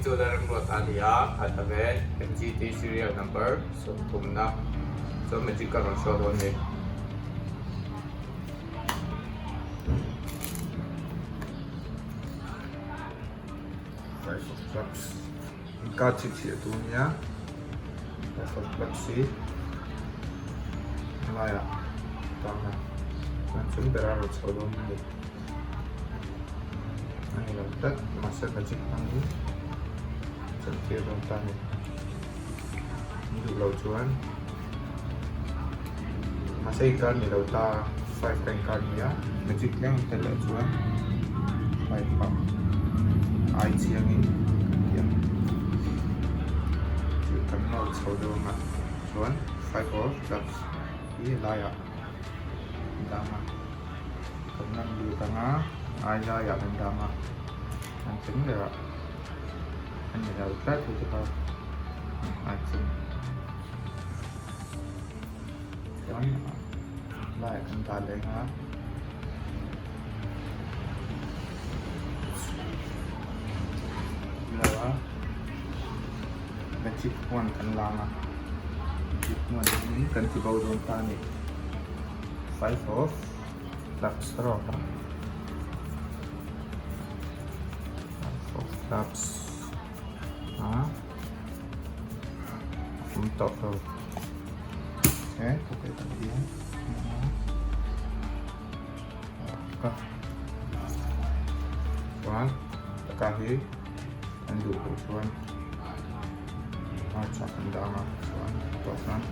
chu Lalremruata a ni a, khat a ve MGT serial number sawmthumna chuan magic ka rawn show dawn a ni. Five of clubs inkar chhipchhiah tur a nia five of clubs hi helaiah tang a chuan chung berah a rawn chho dawn a ni. A ni lo tlat mahse magic hmangin chantir dawn ta a ni an duh loh chuan mahse inkar ni lo ta five ka inkar nia magic tlem an tel leh chuan five ah ai chiangin kan ti ang chu kan nawr chho deuh ang a chuan five of clubs hi laiah an dang a. Kan lan lut ang a, ai laiah kan dang a, an cheng ber ah a ni lo tlat hi te kha ai chung chuan laiah kan dah leh ang a. Lo a magic wand kan lang a, magic wand in kan ti bo dawn ta a ni. Five of clubs erawh a five of clubs a awm tawh lo he pocket ah hian a chuan taka hi an duh loh chuan hmarcha kan dang a chuan tawh nan.